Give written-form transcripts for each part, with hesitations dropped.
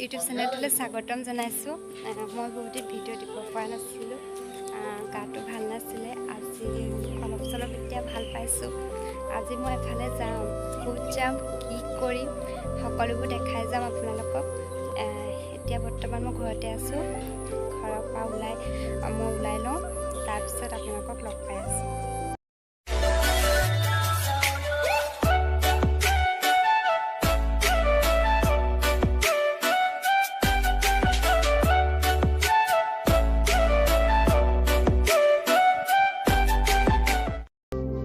YouTube চেনেলটোলৈ স্বাগতম জনাইছোঁ। মই বহুত দিন ভিডিঅ' দিব পৰা নাছিলোঁ, গাটো ভাল নাছিলে। আজি অলপ চলপ এতিয়া ভাল পাইছোঁ। আজি মই এফালে যাম, ক'ত যাম, কি কৰিম, সকলোবোৰ দেখাই যাম আপোনালোকক। এতিয়া বৰ্তমান মই ঘৰতে আছোঁ। ঘৰৰ পৰা ওলাই মই ওলাই লওঁ, তাৰপিছত আপোনালোকক লগ পাই আছোঁ।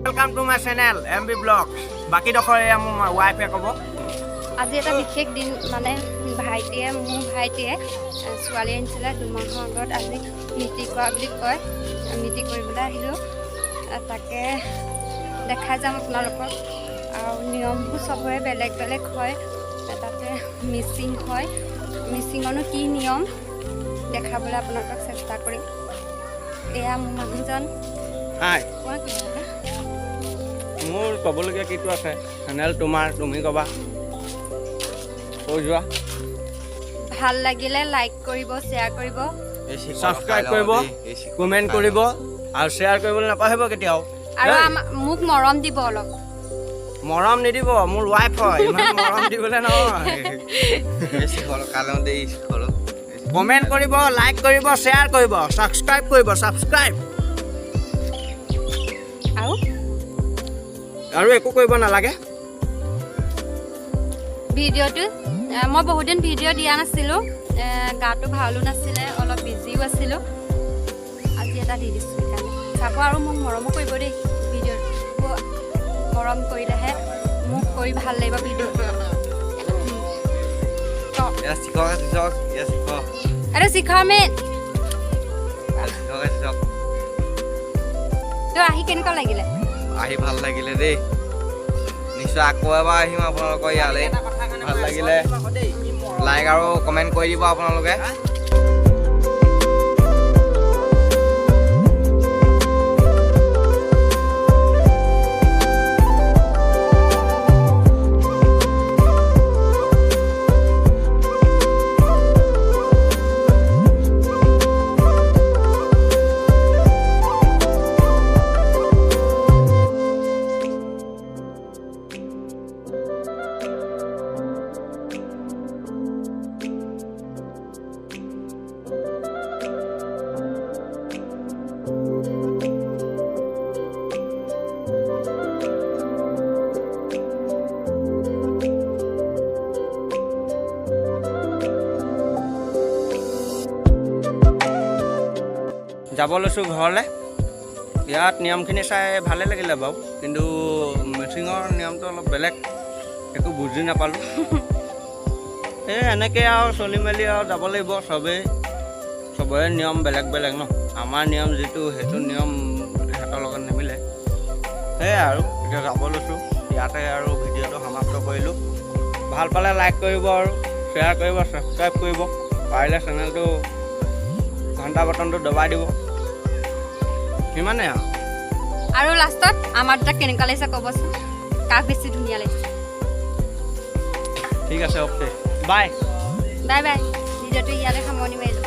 Welcome to my channel MB blog. বাকীডোখৰ এয়া মোৰ ৱাইফে ক'ব। আজি এটা বিশেষ দিন, মানে মোৰ ভাইটিয়ে ছোৱালী আনিছিলে 2 মাহৰ আগত। আজি মিতি কৰা বুলি কয়, মিতি কৰিবলৈ আহিলোঁ। তাকে দেখাই যাম আপোনালোকক। আৰু নিয়মবোৰ চবৰে বেলেগ বেলেগ হয়, তাতে মিচিং হয়। মিচিঙৰনো কি নিয়ম দেখাবলৈ আপোনালোকক চেষ্টা কৰিম। এয়া মোৰ মানুহজন। হাই। কোৱা কিবা এটা। মোৰ ক'বলগীয়া কিটো আছে? চেনেল তোমাৰ, তুমি ক'বা, কৈ যোৱা। ভাল লাগিলে লাইক কৰিব, শ্বেয়াৰ কৰিব। ছাবস্ক্ৰাইব কৰিব, কমেণ্ট কৰিব আৰু শ্বেয়াৰ কৰিবলৈ নাপাহৰিব কেতিয়াও। আৰু দেই। মোক মৰম দিব অলপ। মৰম নিদিব, মোৰ ৱাইফ হয়, ইমান মৰম দিবলৈ নহয়। কমেণ্ট কৰিব, লাইক কৰিব, শ্বেয়াৰ কৰিব, ছাবস্ক্ৰাইব কৰিব, ছাবস্ক্ৰাইব। আৰু আৰু একো কৰিব নালাগে। ভিডিঅ'টো মই বহুত দিন ভিডিঅ' দিয়া নাছিলোঁ, গাটো ভালো নাছিলে, অলপ বিজিও আছিলোঁ। আজি এটা দি দিছোঁ, সেইকাৰণে চাব আৰু মোক মৰমো কৰিব দেই। ভিডিঅ' মৰম কৰিলেহে মোক কৰি ভাল লাগিব ভিডিঅ'। এইটো শিখৰ মেইন। তোৰ আহি কেনেকুৱা লাগিলে? আহি ভাল লাগিলে দেই। নিশ্চয় আকৌ এবাৰ আহিম আপোনালোকৰ ইয়ালৈ। ভাল লাগিলে লাইক আৰু কমেণ্ট কৰি দিব আপোনালোকে। যাব লৈছোঁ ঘৰলৈ। ইয়াত নিয়মখিনি চাই ভালেই লাগিলে বাৰু, কিন্তু মিচিঙৰ নিয়মটো অলপ বেলেগ, একো বুজি নাপালোঁ। এই এনেকৈ আৰু চলি মেলি আৰু যাব লাগিব। চবেই চবৰে নিয়ম বেলেগ বেলেগ ন। আমাৰ নিয়ম যিটো, সেইটো নিয়ম সিহঁতৰ লগত নিমিলে। সেয়াই আৰু এতিয়া যাব লৈছোঁ। ইয়াতে আৰু ভিডিঅ'টো সমাপ্ত কৰিলোঁ। ভাল পালে লাইক কৰিব আৰু শ্বেয়াৰ কৰিব, ছাবস্ক্ৰাইব কৰিব, পাৰিলে চেনেলটো ঘণ্টা বটনটো দবাই দিব। সিমানেই আৰু। আৰু লাষ্টত আমাৰ দুটাক কেনেকুৱা লাগিছে ক'বচোন, কাক বেছি ধুনীয়া লাগিছে? ঠিক আছে, অ'কে, বাই। Bye bye. ভিডিঅ'টো ইয়াতে সামৰণি মাৰিলোঁ।